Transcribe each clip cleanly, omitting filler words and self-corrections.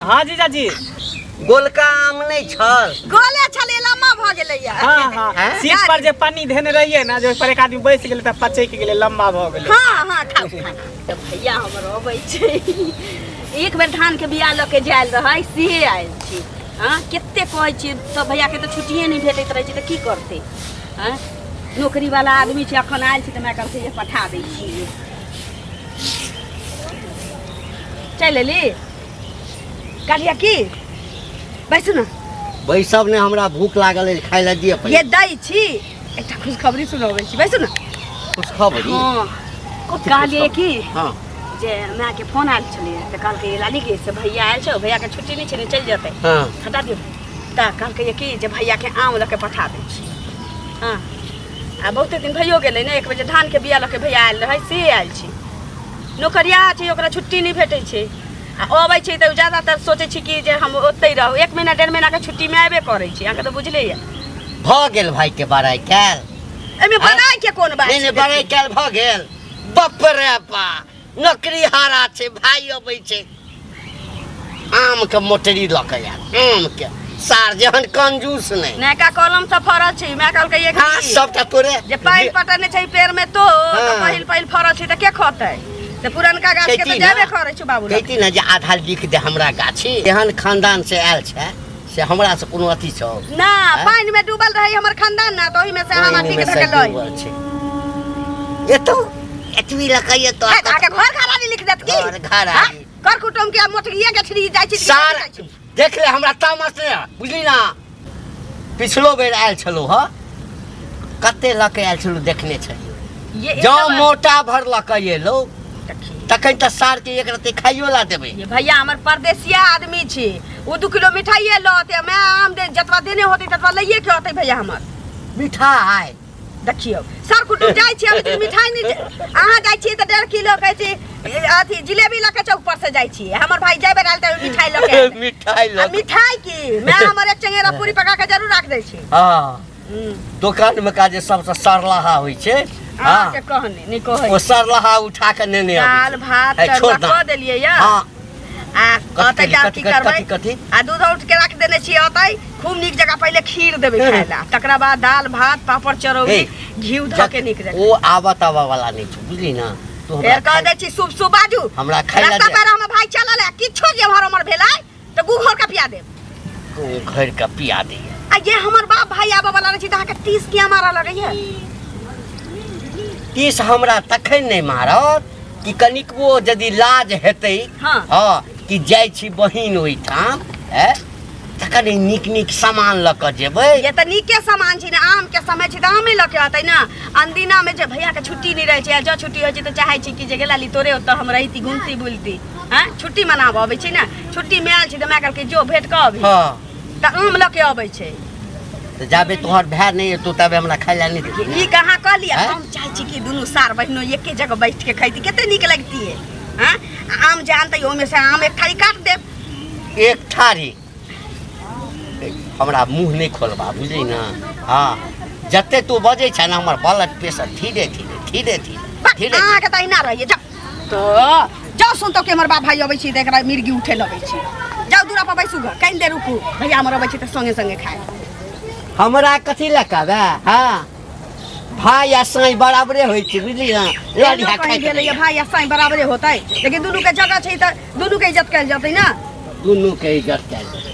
हाँ जीजाजी। गोलका आम नहि छल? गोले छलै, लम्बा भऽ गेलैया। हाँ हाँ। हैं? सीट पर जे पानी धेने रहिए ना, जे ओहि पर एक आदमी बैस गेलै तऽ पचैक गेलै, लम्बा भऽ गेलै। हाँ हाँ, खाउ खाउ। तऽ भैया हमर अबै छै, एक बेर धान के बिया लऽ के जायल रहै से आयल छी। हाँ, कते कहै छियै तऽ भैया के तऽ छुट्टिए नहि भेटैत रहै छै, तऽ की करतै? हाँ, नौकरी वाला आदमी छै। अखन आयल छी तऽ माय कहलकै जे पठा दै छियै। चलि एली कहलियै की, बैसू ने। बैसब नहि, हमरा भूख लागल अछि, खाय लए दिअ ये पहिले। दै छी, एकटा खुशखबरी सुनबै छी, बैसू ने। खुशखबरी? हँ। कथी? कहलियै की हँ जे मायके फोन आयल छलैए तऽ कहलकै लाली के से भैया आयल छै, भैयाके छुट्टी नहि छै ने, चलि जेतै। हँ। हटा दियौ। तऽ कहलकै कि जे भैयाके आम लऽ के पठा दै छी। हँ, आ बहुते दिन भइयो गेलै ने, एक बजे धानके बिया लऽ के भैया आयल रहै से आयल छी। नौकरिया छै, ओकरा छुट्टी नहि भेटै छै, आ अबै छै तऽ ज्यादातर सोचै छी कि जे हम ओतहि रहू। एक महीना 1.5 महीनाके छुट्टीमे आबे करै छी, अहाँके तऽ बुझले यऽ। भऽ गेल भाई के बड़ाई कैल। एहिमे बड़ाई के कोन बात नहि नहि छै? बड़ाई कैल भऽ गेल। बाप रे बा, नौकरी हारा छै, भाई अबै छै, आम के मोटरी लऽ के आयल आम के। सार जेहन कंजूस नहि। नयका कलम सब फड़ल छै। माय कहलकै एक हाँ, सबटा तोरे जे पानि पटने छै पेड़ में तो हाँ। पहिल पहिल फड़ल छै तऽ के खतै? तऽ पुरनका गाछ के तऽ कहती ना। जाबे करै छै बाबू लग। कहती ने जे आधा लिख दे हमरा गाछी। एहन खानदान से आयल छै से हमरा से कोनो अथी छौ? ना। आँय? पानि में डूबल रहै हमर खानदान ना, तऽ ओहि में से हम पानि अथी मे के से धके लई डूबल छै। एतो एतबी लकैया तो हे, अहाँके घर घरारी लिख देत की? घर घरारी। हाँ? कर कुटुम के मोटरिया के छिड़ी जाइ छी। सार देख ले, हमरा तामस नहि आय, बुझली ना? पिछलो बेर आयल छलहुँ हँ, कते लऽ के आयल छलहुँ देखने छलियौ। ये जँ मोटा भर लऽ के एलहुँ तखन तऽ सार के एक रत्ती खाइयो ला देबै। ये भैया हमर परदेसिया आदमी छी, ओ 2 किलो मिठाइए लऽते, मैं आम दे जतबा देने होतै ततबा लइए के अतै भैया हमर। मिठाइ? देखियौ, सर कुटुम जाइ छियै, अभी मिठाइ नहि अहाँ जाइ छियै तऽ 1.5 किलो कहै छी अथी जिलेबी लऽ के चौक पर से जाइ छियै। हमर भाई जाय बेर आयल तऽ मिठाइ लऽ के आयल। मिठाइ आ लऽ के। मिठाइ की, मैं हमर एक चंगेरा पूरी पका के जरूर राख दै छी। हँ, दोकान में का जे सबसँ सरलाहा होइ छै, हँ, अहाँके कहने नहि कहै। ओ सरलाहा उठा के नेने अबै दाल छै। भात है, छोड़ तरुआ ना। कऽ देलियै या हँ। आ कथी अतै कथी तऽ आब की कथी करबै? कथी कथी? आ दूध उठ के राख देने छियै, अतै खूब नीक जकाँ पहिले खीर देबै खाय ला, तकरा बाद दाल भात पापड़ चरौरी हे, घी धऽ के नीक जकाँ। ओ आबत आबऽ वाला नहि छौ, बुझली ना? तू हमरा फेर कह खाइ- दै छी, शुभ शुभ बाजू। हमरा खाइ ला रास्ता दे। पर हमर भाई चलल है, किछो जे एम्हर ओम्हर भेलै तऽ गू घर के पिया देब। ओ घर के पिया दैया। आ ये हमर बाप भाई आबऽ वाला रहै छै तऽ अहाँके 30 किया मारऽ लगैया? 30 हमरा तखन नहि मारत कि कनिकबो यदि लाज हेतै। हाँ। हाँ, कि जाइ छी बहिन ओहिठाम, हैं, तखन ई नीक नीक सामान लऽ कऽ जेबै। ये तऽ नीके सामान छै ने, आम के समय छै तऽ आमे लऽ के अतै ने। अनदिना में जे भैया के छुट्टी नहि रहै छै, आ जँ छुट्टी होइ छै तऽ चाहै छै कि जे गेला ली तोरे ओतऽ हम रहिती, घुमती बुलती। हैं, छुट्टी मनाबऽ अबै छै ने, छुट्टी में आयल छै तऽ माय कहलकै जो भेंट कऽ अबही। हँ। तऽ आम लऽ के अबै छै। तऽ जाबे तोहर भाय नहि एतौ ताबे हमरा खाय लए नहि देतै। ई कहाँ कहलियै? हैं? हम चाहै छी कि दुनू सार बहिनो एके जगह बैठ के खैती, कते नीक लगतियै। हैं, आम जे आनतै ओहिमे से आम एक थारी काट देब। एक थारी? हमरा मुँह नहि खोलबा, बुझली ना? हँ, जते तू बजै छै ने हमर ब्लड प्रेशर धीरे धीरे धीरे धीरे बस, धीरे अहाँके तऽ अहिना रहैए। जाउ तऽ जाउ, सुनतौ कि हमर बाप भाई अबै छी तऽ एकरा मिर्गी उठे लगै छै। जाउ दूरा पर बैसू ग, कनि देर रुकू, भैया हमर अबै छी तऽ संगे संगे खाय। हमरा कथी लए कहबै? हँ, भाय आ साँइ बराबरे होइ छै, बुझली ना? लड़िया एहनो कहीं खाइत भेलैए? रहैए। भाय आ साँइ बराबरे होतै, लेकिन दुनू के जगह छै तऽ दुनू के इज्जत कयल जेतै ने। दुनू के इज्जत कयल जेतै।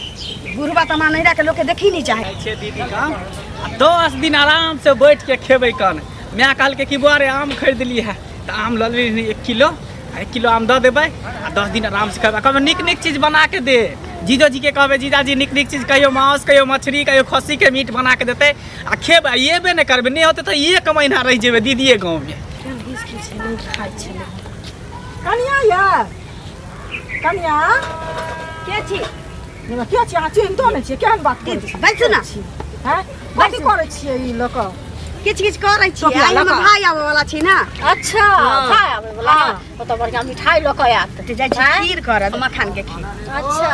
बुढ़बा तऽ हमरा नैहरा के लोक के देखी नहि चाहे छै दीदी का। आ 10 दिन आराम से बैठ के खेबै कन। माय कहलकै कि बौआ रे, आम खरीदली है तऽ आम लऽ लेली 1 किलो, आ 1 किलो आम दऽ देबै आ 10 दिन आराम से खेबै। कहबै नीक नीक चीज बना के दे जीजो जी के। कहबै जीजाजी नीक नीक चीज, कहियो मांस, कहियो मछली, कहियो खस्सी के मीट बना के देतै आ खेबै। एबे नहि करबै, नहि होतै तऽ 1 महीना रहि जेबै दीदिए गाँवमे। खाइ छलै कनिया, या कनिया। के छी? के छी? अहाँ चिन्हतो नहि छियै, केहन बात करै छी? बैसू ने। हैं, कथी करै छियै ई लऽ कऽ? किछु किछु करै छियै। टोपिया आइ लऽ हमर कऽ। भाय आबै वाला छी ने। अच्छा। हाँ। भाय आबै वाला? हाँ। ओतऽ बढ़िआँ मिठाइ लऽ कऽ आयत। तऽ जाइ छी आँय? खीर करत, मखान के खीर। अच्छा,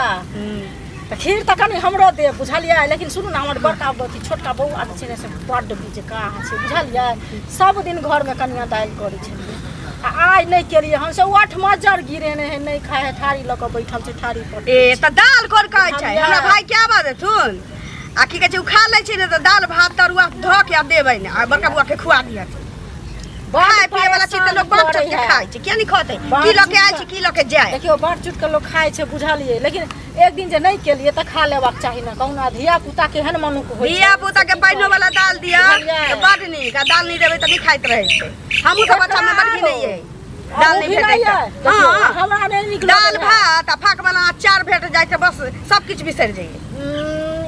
तऽ खीर तऽ कनि हमरो देब, बुझलियै? लेकिन सुनू ने, हमर बड़का अथी छोटका बौआ जे छै ने से बड्ड बिजकाह छै, बुझलियै? सब दिन घरमे कनिया दालि करै छलियै। आ आइ नहि केलियै हन से 8 मजर गिरेने है, नहि खाय है, थारी लऽ कऽ बैठल छै थारी पर। ए तऽ दाल कोन कहै छै? बुझलियै? हमरा भाई के आबऽ देथुन आ की कहै छै, ओ खा लै छै ने तऽ दाल भात तरुआ धऽ के आ देबै ने, आ बड़का बौआ के खुआ दिहथिन। बड़ खाय पिए वाला चीज तऽ लोक बाप परेशान चोट के करै है। खाइ छै, किया नहि खतै? बाप की लऽ के आयल चोट छै, की लऽ के जाय? देखियौ, बड़ चुट के लोक खाइ छै, बुझलियै? लेकिन एक दिन जे नहि केलियै तऽ खा लेबाक चाही ने। कहुना धिया पुता केहन मनुख होइ छै। धिया पुता के पानिओ वाला दाल दिअ बुझलियै? तऽ बड नीक, आ दाल नहि देबै तऽ नहि खाइत रहै छै। हमहूँ सब बच्चा मे बड घिनैयै दाल नहि भेटै तऽ। हँ, हँ, हमरा नहि नीक दाल लगैए। भात आ फाक वाला अचार भेट जाइ तऽ बस सब किछु बिसरि जइयै।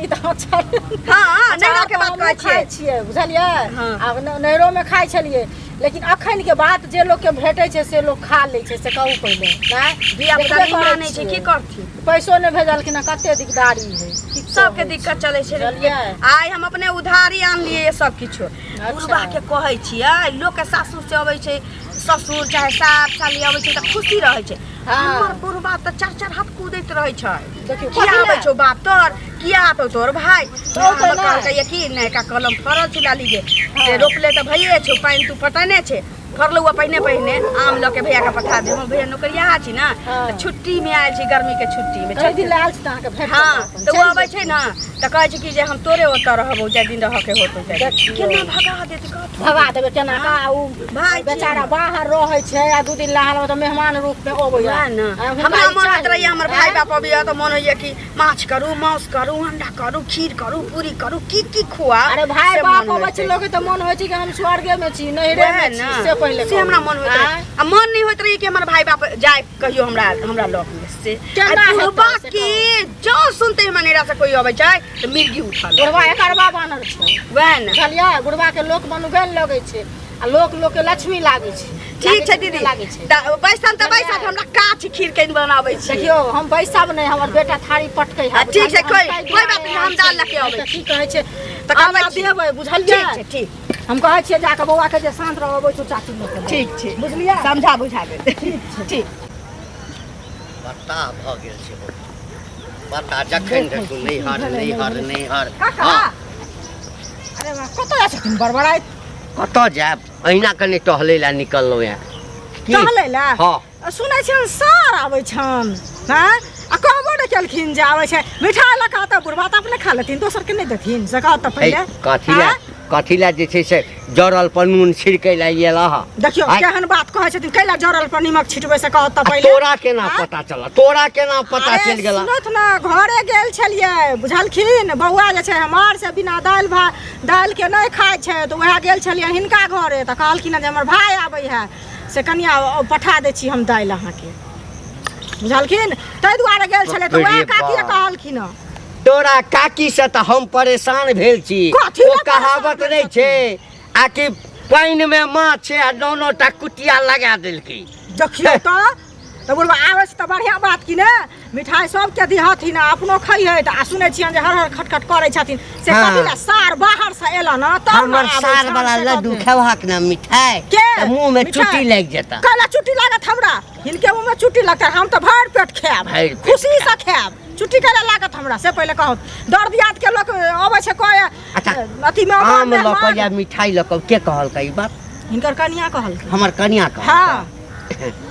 ई तऽ अचार। हँ, नैहरा के बात हमहूँ कहै छियै। खाइ छियै, बुझलियै? हँ। आब नैहरोमे खाइ छलियै, लेकिन अखन के बात जे लोकके भेटै छै से लोक खा लै छै, से कहू पहिले। नहि धिया पुता देखबे नहि करै मानै छै, छियै। की करथिन? पैसो नहि भेजलखिन हँ, कते दिकदारी है, की सबके कहै दिक्कत छी। चलै छै। बुझलियै? आइ हम अपने उधारी आनलियै सब किछु। बुढ़बा के कहै छियै, लोक के सासुर से अबै छै, ससुर चाहे सास साली अबै छै तऽ खुशी रहै छै। हँ। हमर बुढ़बा तऽ चार चार हाथ कूदैत रहै छै। देखियौ, किया कथी आबै लए? छौ बाप तोर, किया आतौ तोर भाय? तो हमर नहि। कहलकै कि नयका कलम फड़ल छै लाली गे, हँ। से रोपले तऽ भइए छौ, पानि तू पटेने छै, फड़लौ पहिने पहिने आम लऽ के भैया के पठा दे। हमर भैया नौकरिया छी ने। हँ। तऽ छुट्टी मे आयल छी, गर्मी के छुट्टी मे। कई दिन लए आयल छी तऽ अहाँके भेट हँ, जायत। तऽ ओ अबै छै ने तऽ कहै छै कि जे हम तोरे ओतऽ रहबौ, जाहि दिन रहऽ के होतौ जाहि दिन। देखियौ। केना भगा देतै कहथुन? भगा देबै केना का? ओ भाय छी। बेचारा बाहर रहै छै आ 2 दिन लहान तऽ मेहमान रूप मे अबैया। वएह ने। आ हुनका हमरा ई मोन होइत चाही। रहैया हमर भाय आँय? बाप अबैया तऽ मोन होइया कि माछ करू, मांस करू, अंडा करू, खीर करू, पूरी करू, की की खुआ। अरे भाय से बाप मोन अबै होइत छै रहै। लोक तऽ मोन होइ छै कि हम स्वर्गे मे छी, नैहरे वएह मे छी, ने। से पहिले से हमरा कहू। मन होइत रहै। आँय? आ मन नहि होइत रहै कि हमर भाय बाप जाय कहियो हमरा हमरा लग मे से। केना आ बुढ़बा हेतै से के जँ सुनते हमरा नैहरा से कोई अबै छै तऽ मिर्गी उठल। बुढ़वा एकरबा बानर छै। वएह ने। बुझलियै? बुढ़वा के लोक मनुगन लगै छै आ लोक लोक के लक्ष्मी लागै छै। ठीक लागै छै कि दीदी, नहि लागै छै? तऽ बैसन तऽ बैसत, हमरा काच खीर केहन बनाबै छी। देखियौ, हम बैसब नहि, हमर बेटा थारी पटकै है। हँ, ठीक छै, बुझलियै? कोइ हम कोइ बात नहि, हम दाल लऽ के अबै तऽ छी। की कहै छै तऽ आब अबै छी। देबै, बुझलियै? ठीक छै, ठीक। हम कहै छियै जाकऽ बौआ के जे शान्त रह, अबै छौ चाची लऽ के। ठीक छै। बुझलियै? समझा बुझा देतै। ठीक। बताह भऽ गेल छै बौआ, बताह। जखन देखू नैहर नैहर नैहर। काका। हँ। अरे वाह, कतऽ जाइ छथिन बड़बड़ाइत? कतऽ जायब, अहिना कनि टहलै लए निकललहुँ हेँ। की? टहलै लए? हँ। सुनै छियनि सार आबै छनि। हँ, आ कहबो नहि केलखिन जे आबै छै मिठाइ लऽ कऽ, तऽ बुढ़बा तऽ अपने खा लेथिन, दोसरके नहि देथिन, से कहत तऽ हे, पहिले। कथी लए? आँय? कथी लए जे छै से जरल पर नून छिड़कै लए आयल हँ? देखियौ। आँय? केहन बात कहै छथिन, कैला जरल पर नीमक छिटबै, से कहत तऽ आ पहिले। तोरा केना आँय? पता चलल? तोरा केना पता अरे चलि गेल? सुनत ने, घरे गेल छलियै, बुझलखिन? बौआ जे छै हमर से बिना दालि भात दालिके नहि खाइ छै, तऽ उएह गेल छलियै हिनका घरे तऽ कहलखिन जे हमर भाय आबै है, से कनिया पठा दै छी हम दालि अहाँके, बुझलखिन? ताहि दुआरे गेल छलियै तऽ उएह बाप रे काकिए बाप। कहलखिन हँ। तोरा काकी से तऽ हम परेशान भेल छी। कथी ओ लए परेशान कहावत भेल नहि छथिन? छै आ कि पानि मे माछ छै आ 9 9 टा कुटिया लगा देलकै। देखियौ तऽ बुढ़बा आबै छै तऽ बढ़िआँ बात कि ने, मिठाइ सबके दिहथिन आ अपनो खइहे। तऽ आ सुनै छियनि जे हर हर खटखट करै छथिन, से हँ। कथी लए? सार बाहर से एलन हँ तब ने हमर आबै सार छनि, वाला से लड्डू कहबै। खेबहक ने मिठाई के? तऽ मुँह मे मिठाइ? चुट्टी लागि जेतऽ। कैला चुट्टी लागत हमरा? हिनके मुँह मे चुट्टी लगतै? हम तऽ भरि पेट खायब। भरि पेट। खुशी से खायब। चुट्टी कैला लागत हमरा, से पहिले कहू। दर्द याद के लोक अबै छै कहे अच्छा, अथी मे आम लऽ कऽ मेहमान। या मिठाई लऽ कऽ के कहलकै ई बात? हिनकर कनिया कहलकै। हमर कनिया कहलकै? हँ।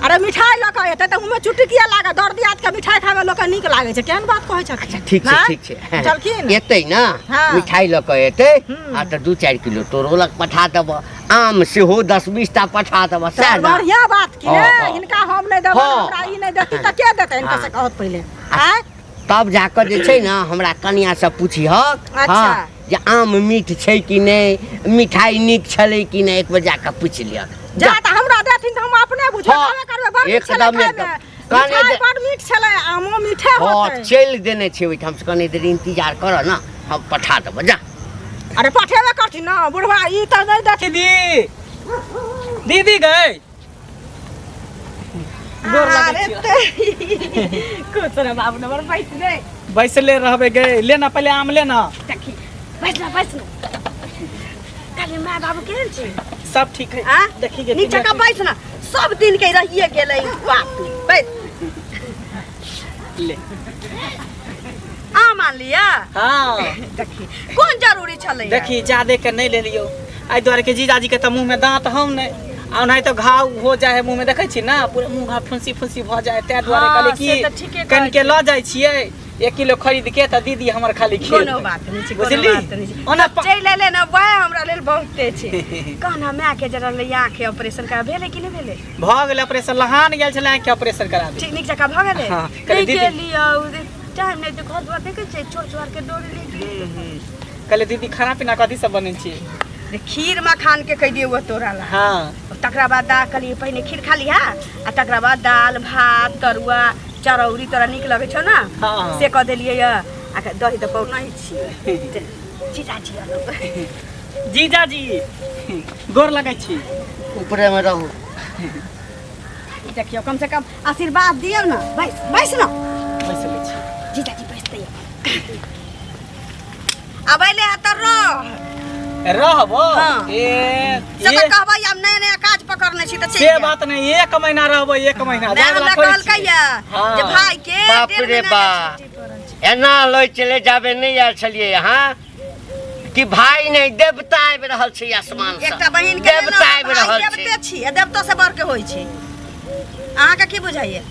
अरे मिठाई लऽ कऽ एतै तऽ मुँहमे चुट्टी किया लागत? दर्द याद के मिठाई खायमे लोकके नीक लागै छै। केहन बात कहै छथिन? अच्छा, ठीक छै। हँ? ठीक छै। बुझलखिन? एतै ने। हँ। मिठाई लऽ कऽ एतै हूँ। आ तऽ 2-4 किलो तोरो लग पठा देबऽ, आम सेहो 10-20 टा पठा देबऽ, सएह तऽ ने? बढ़िआँ बात कि हँ, ने? हँ। हिनका हम नहि देबै, हँ। हमरा ई नहि देती तऽ के देतै हिनका, हँ। से कहत पहिले। आँय? तब जाकऽ जे छै ने हमरा कनिया से पुछिहक। अच्छा। हँ, जे आम मीठ छै कि नहि, मिठाई नीक छलै कि नहि, एक बेर जाकऽ पूछि लिहक। जा तऽ हमरा देथिन तऽ हम अपने बुझबै। हँ, कहबे करबै बड़ नीक छलै एकदम, खायमे। एकदम। कने मिठाई बड़ मीठ छलै, आमो मीठे हँ, होतै। चलि देने छै ओहिठाम से, कनि देर इंतजार करऽ ने, हम पठा देबऽ, जा। अरे पठेबे करथिन ने बुढ़वा, ई तऽ नहि देथिन। दीदी, दीदी गए, गोर लगै अरे छियौ। ते कुछ ना बाबू, नंबर बैस रे। बैसले रहबै गे, लेना पहिले आम लेना। देखी, बैस ना, बैस ना। काली माय बाबू केहन छै? सब ठीक है। आ देखी गे। नीचा का बैस ना, सब दिन के रहिए गेलै बाप, बैस। ले। आम आन लिया? हाँ। देखी, कोन जरूरी छलै? देखी, जादे के नहीं ले लियो, एहि दुआरे के जीजाजी के तऽ मुँह में दांत हम नहीं, आ ओनाहि तऽ घाव हो जाइ है मुँह में देखै छी ना पूरा मुँह घाव फुंसी फुंसी भऽ जाइ है ताहि दुआरे हँ, कहलियै से कि तऽ ठीके कहै कनिके छी। लऽ जाइ छियै 1 किलो खरीद के तऽ दीदी हमर खाली खेतै। कोनो बात नहि छै, कोनो बुझली बात नहि छै। ओना चलि एलै ने वएह हमरा लेल बहुते छै। कहना माय के जरा रहलै आँखि ऑपरेशन करा भेलै कि नहि भेलै? भऽ गेलै ऑपरेशन, लहान गेल छलै आँखिके ऑपरेशन कराबे। ठीक नीक जकाँ भऽ गेलै? हँ, कहलियै नहि दीदी- गेलियै, टाइम नहि घर दुआर देखै छियै चोर चोर के डोरी ले गेलै। कहलियै दीदी खाना पीना कथी सब बनै छी? खीर मखान के कहि दियौ तोरा ला। हाँ। तकरा बाद दाल कहलियै पहिने खीर खा लिहा आ तकरा बाद दाल भात तरुआ चरौरी तोरा नीक लगै छौ ना? हाँ। से कऽ देलियै यऽ। आ दही तऽ पौना छियै। जीजाजी अलग। जीजाजी गोर लगै छी। ऊपरे में रहू। देखियौ कम से कम आशीर्वाद दियौ ना। बैस बैस ना। बैस लै छी। जीजाजी बैसतै। अब अइले तऽ रह। रहबो? हाँ। ए, से तऽ कहबै आब नया नया काज पकड़ने छी तऽ चलि से जायब। बात नहीं, 1 महीना रहबो, 1 महीना। माय जाय वाला हमरा थोड़ी कहलकै छियै। या हाँ। जे भाई के बाप डेढ़ रे महीना के बा। छुट्टी पड़ल छै। एना लय चले जाबे नहीं आयल छलियै यहाँ कि भाई नहीं देवता आबि रहल छै आसमान से। एकटा बहिन के देवता आबि रहल छै। देवते छी, आ देवतो से बढ़ के होइ छै। अहाँके की बुझाइए?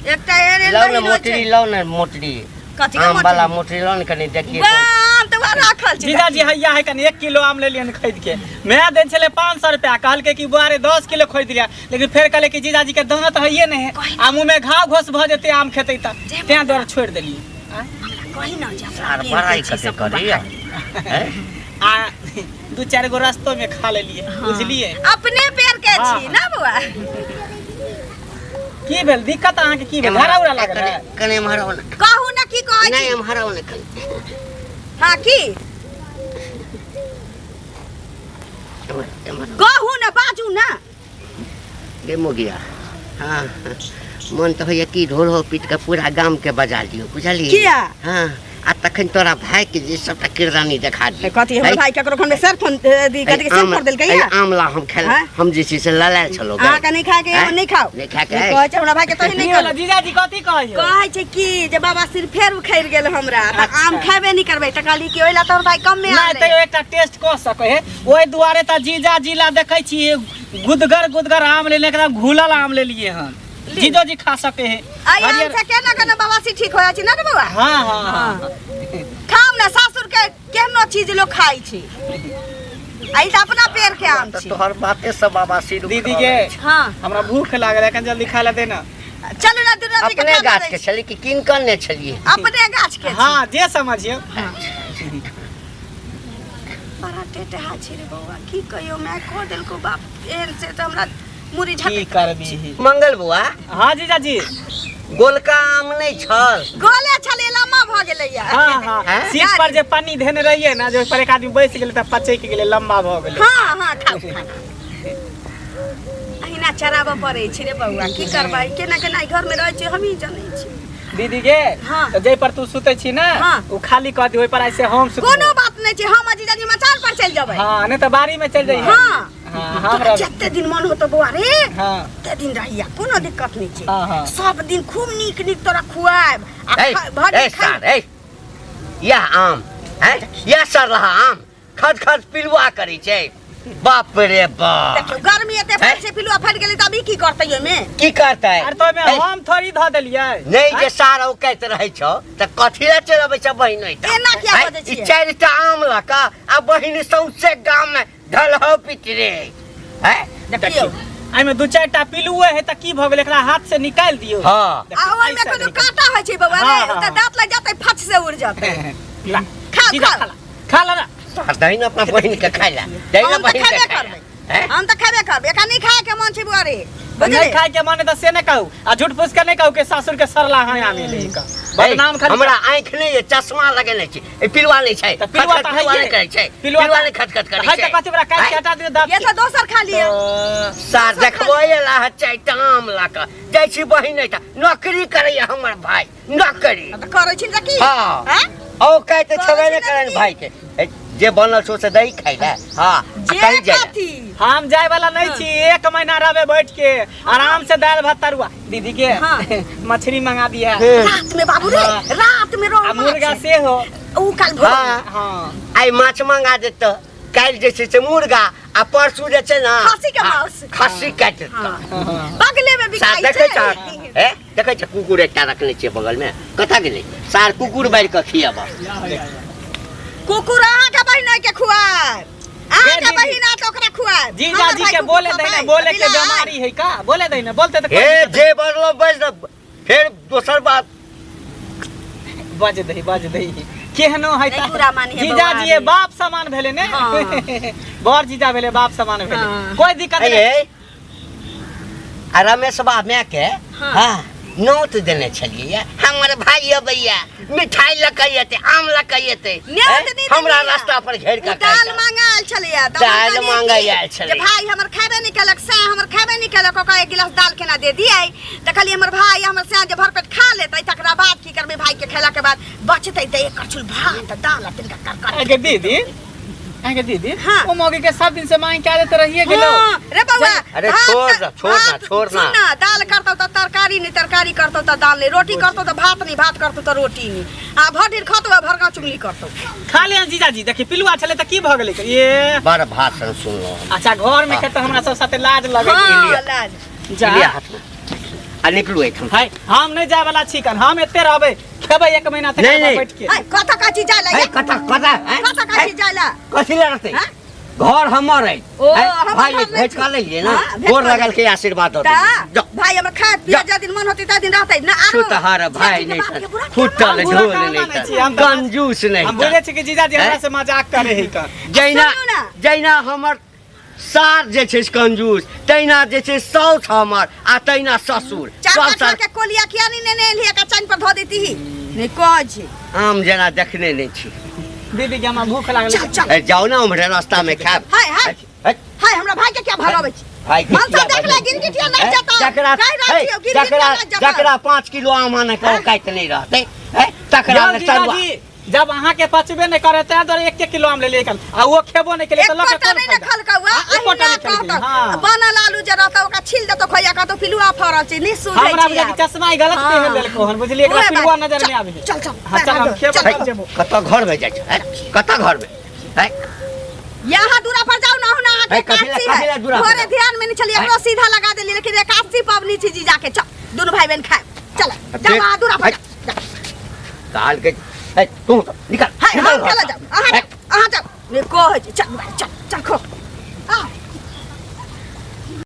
एकटा एहन एहन लाउ ने बहिन होइ मोटरी, छै। लाउ ने मोटरी। कथी के आम वाला मोटरी? मोटरी लाउ ने कनि देखिए। वाह, आम तऽ वएह राखल छै। जीजाजी हैया है कनि 1 किलो आम लेलियन खरीद के। मैं देन छलै 500 रुपया, कहलकै कि बुआ रे 10 किलो खरीद लिया, लेकिन फेर कहलै कि जीजाजी के दाँत हइए नहि है आ मुँह में घाव घोस भऽ जेतै आम खेतै तऽ, तें दुआरे छोड़ि देलियै। कही ना जे हमरा आर पेड़ बड़ाई के छै कते सब करैया? हैं? आ 2-4 गो रस्तो में खा लेलियै, बुझलियै? अपने पेड़ के हाँ, छी ना बौआ? की भेल दिक्कत अहाँके? की भेल? झड़ा उड़ा लागल है? कने एम्हर आउ ने। कहू ना की कहै नहि छी? एम्हर आउ ने कने। हाँ की? एम्हर एम्हर कहू ना, बाजू ना। गे मोगिया। हाँ मन तऽ होइए कि ढोल हो पीट के पूरा गाम के बजा दियौ, बुझलियै? किया? हाँ आ तखन तोरा भाई के जे सबटा किरदानी देखा दियौ। कथी हमर भाई केकरो घर में सर फोन दी कथी के सिर फोड़ देलकै या? आमला हम खेल हाँ? हम जे छै से ललायल छलौ। अहाँके नहीं खाए के हैं? नहीं खाओ। नहीं खाए के नहीं कहै छै हमरा भाई के तोही नहीं की भेल खाओ। जीजाजी कथी कहै है? कहै छै कि जे बाबा सिर फेर उखड़ि गेल हमरा तऽ अच्छा। आम खेबे नहीं करबै, तऽ कहली कि ओहि ला तोहर भाई कम में नहि आनलै। तैयो एकटा टेस्ट कऽ सकै है, ओहि दुआरे तऽ जीजाजी ला देखै छी गुदगर गुदगर आम लेने, एकदम घुलल आम लेलियै हन। जीजो जी खा सके है। आई आम से केना केना बाबा से ठीक हो जाइ छै ना रे बौआ? हाँ हाँ हाँ। खाउ ना, सासुर के केहनो चीज लोग खाइ छै। आई तऽ अपना पेड़ के आम छै। तोहर बाते सब बाबा सिर दीदी के हाँ हमरा भूख लागल है, कनि जल्दी खाय ला देना। चलू ना दुनू आदमी के अपने खाना गाछ दै के छी। छलियै कि कीन कऽ ने छलियै? अपने गाछ के। हाँ जे समझियौ। बड़ा टेटहा छै रे बौआ, की कहियौ माय कह देलको बाप एहन से तऽ हमरा मुड़ी की झटक करबी मंगल बुआ। हाँ जीजाजी। गोलका आम नहीं छल? गोले छलै, लम्बा भऽ गेलै या। हाँ हाँ हैं? सीट पर जे पानी धेने रहियै ना, जे ओहि पर एक आदमी बैस गेलै तऽ पचैक गेलै, लम्बा भऽ गेलै। हाँ हाँ खाउ खाउ। अहिना चराबऽ पड़ै छै रे बौआ, की करबै, केना केना घर में रहै छी हमही जनै छी। दीदी के हाँ। तऽ जाहि पर तू सुतै छी ना, हाँ। ओ खाली कऽ दी, ओहि पर ऐसे हम सुतबो। कोनो बात नहीं छै, हम आ जीजाजी मचान पर चलि जेबै। हाँ नहीं तऽ बाड़ी में चलि जइहे। हाँ। हाँ, हम तोरा रहबै। जते दिन मन होतो बौआ रे, हाँ। तते दिन रहिया, कोनो दिक्कत नहीं छै। हाँ, हाँ। सब दिन खूब नीक नीक तोरा खुआएब आ ए, भरि ए दिन खाइ- सार, ए, यह आम हैं? यह सर रहा आम खद खद पिलुआ करै छै। बाप रे बाप। देखियौ गर्मी एते हैं? पड़ै छै, पिलुआ फाटि गेलै तऽ अभी की करतै ओहिमे? की करतै? अरे तो ओहिमे ए, हम थोड़ी धऽ देलियै। नहीं जे सार औकैत रहै छौ तऽ कथी लए चलि अबै छै बहिन एहिठाम? एना किया हैं? बजै ई छियै? 4टा आम लऽ कऽ आ बहिन सौंसे गाम मे ढलहौ पिट रे। हैं? देखियौ एहिमे 2-4टा पिलुए है तऽ की भऽ गेलै, एकरा हाथ से निकालि दियौ। हाँ। आ ओहिमे ऐसा कोनो निकाल। कांटा होइ छै बौआ रे, हाँ, हाँ, तऽ हाँ। दाँत लागि जेतै फट से उड़ि जेतै। ला, खाउ, सीधा खाउ। खा ला, खा ला ना। सार दही ने अपना बहिन के खाइ ला, दही ने हम तऽ बहिन के खेबे खाइ ला। करबै। हैं? हम तऽ खेबे करबै, एकरा नहि खाय के मन छै बौआ रे, नहीं बुझलियै? खाय के मन है तऽ से नहि कहू, आ झूठ फूस के नहि कहू कि सासुर के सरला हाँ आमे ले के। बदनाम खाली हमरा आँखि नहि ये, चश्मा लगेने छी, ई पिलुआ नहि छै, तऽ पिलुआ खटखट तऽ पिलुआ हइये। नहि करै छै, पिलुआ पिलुआ तऽ- नहि खटखट करै है छै। तऽ कथी ओकरा काटि के हैं? हटा दियौ दाँत ये के। तऽ दोसर खा लिअ। तऽ सार देखबो एला है 4टा आम लऽ कऽ जाइ छी बहिन एहिठाम नौकरी करैया हमर भाई, नौकरी तऽ करै छी तऽ की? हाँ। हैं? औ कहै तऽ करै छेबे छी नहि तऽ करनि की? भाई के। ए, जे बनल छौ से दही खाइ ले। हाँ, आ जे कहीं जाय ले। कथी? हम जाय वाला नहीं छी, 1 महीना रहबे बैठ के आराम से दाल भात तरुआ। दीदी के हाँ। मछली मंगा दिया। रात में बाबू रे, हाँ। रात में रोहु आ मुर्गा माछ। से हो। ऊ काल भोर। हाँ। हाँ। आइ माछ मंगा देतौ। काल्हि जे छै से मुर्गा आ परसू जे छै ने खस्सी के माउस। खस्सी काटि देतौ। बगले में सार बिकाइ देखै छै छ ए देखै छ कुकुर एकटा रखने छियै बगल में कतऽ गेलै सार कुकुर बारि कऽ खियाब कुकुर अहाँके बहिन के खुआएब अहाँके दीदी। बहिन आत ओकरा खुआएब जीजा हमर जी भाई के कुकुर बोले दही ना खबै, बोले के बिलाइ। बीमारी है का बोले दही ना बोलते तो कोई हे दिक्कत जे बजलो बज न फेर दोसर बात नहीं। बज दही बज दही केहनो है नहीं त बुरा मानिहे जीजा बौआ जी रे। बाप समान भेले ने हाँ। बड़ जीजा भेले बाप समान भेले हाँ। कोई दिक्कत नहीं हे आ रमेश बा माय के हाँ। हाँ नोट देने छलियै हमर भाई अबैया मिठाई लऽ के एतै आम लऽ के एतै न्योत हैं? नहि हमरा देलियै। रास्ता पर घेर ओ के दाल मांगा आयल छलैया तऽ हम दालि कहलियै मांगै की आयल छलैया। जे भाई हमर खेबे नहि केलक सएह हमर खेबे नहि केलक ओकरा एक गिलास दाल केना दे दियै तऽ कहलियै हमर भाई हमर सएह जे भरपेट खा लेतै तकरा बाद की करबै भाई के खेला के बाद बचतै तऽ एक करछुल भात दाल आ तनिका करकर अगे दीदी अगे दीदी हाँ। ओ मौगी के सब दिन से मांग के आदत रहिए गेलो हाँ, रे बौआ अरे भात- छोड़ ना, छोड़ ना, भात- छोड़ ना। सुन ना दाल करतौ तऽ तरकारी नहि तरकारी करतौ तऽ दाल नहि रोटी करतौ तऽ भात नहि भात करतौ तऽ रोटी नहि आ भर दिन खतौ आ भरगाँव चुगली करतौ खा ले जीजा जी देखी पिलुआ छले त की भ गेलै ये बड़ भाषण सुनलहुँ हम। अच्छा घर में के त हमरा सब साथे लाज लगे हाँ, लिअ। लाज जा लिअ हाथमे आ निकलू एहिठाम हाय हम नहीं जाए वाला छी कन हम एते रहबै खेबै एक महीना तक नहीं, नहीं। बैठ के हाय कतऽ काची जाय ला है कतऽ कतऽ हैं? कतऽ काची जाय ला कथी लए रहतै हैं? घर हमर है ओ, हैं? हमर भाई घर नहि भेट कऽ लेलियै ने हाँ, भेंट गोर कऽ लगल के आशीर्वाद दऽ ता देलियै। जाउ भाई हमर खाए पिए जा। जा दिन मन होतै ता दिन रहतै ना आरो छूतहार भाई जेठी के नहीं बाप के बुरा तर फूटल हम बुरा ढोल कहाँ नहीं मानै छी? तर हम तऽ- कंजूस नहीं हम तर बुझै छी कि जीजाजी हमरा हैं? से मजाक करे है कन जहिना सुनू ना। जहिना हमर सार जे छै से कंजूस तहिना जे छै साउस हमर आ तहिना ससुर चार सब कट्ठा सार के कोलिया किया नहीं नेने एलही एकर चानि पर धऽ देती ही नहीं कहै छी आम जेना देखने नहि छी दीदी के हमरा भूख लागल चल चल ए, जाउ ने उम्हरे रास्ता में खायब हाय हाय है, हाय हमरा भाई के क्या भगाबै छी भाई के हम किया सब देख ले भगाबै? गिरगिटिया नाच है, जाता जकरा कहि रहल है, छियौ गिरगिटिया जकरा नाच जाता जकरा 5 किलो आम आने के औकात नहीं रहते है तकरा यौ ले तरुआ जीजाजी जब अहाँ के पचबे नहीं करे तै दुआरे एक एक किलो आम ले लिए कन आ वो खेबो नहीं केले त लके एकोटा कोन नहीं ने फायदा खलकौआ हाँ, एकोटा अहिना नहि खेलकै, कहतौ हाँ। बनल आलू जे रहतौ ओकरा छील देतौ खोइया कहतौ पिलुआ फड़ल छै नहीं सूझै हमरा छै बुझा कि आब। चश्मा ही गलत हाँ। पहन लेलको हन बुझलिए एकरा उहे पिलुआ बात। नजर नहीं आबे है चल चल हाँ, चल, हम खेबो, चल चल जेबो। कतऽ घर में जाइ छै है? कतऽ घर में है यहाँ दूरा पर जाओ ना हो ना है, अहाँके कथी ला- एकादशी कथी ला है दूरा पर घरे जाओ? ध्यान में नहीं छलिए है? एकरो सीधा लगा देलिए लेकिन एकादशी पबनी छी जी जाके चल दुनू भाई बहन खाए चल जाओ देख- अहाँ दूरा पर है। जाओ जाओ। काल के है तू तो निकल हाय निकल हम घर चला से। जाओ अहाँ है, जाओ अहाँ जाओ नहीं कहै छी चल भाई चल चल खो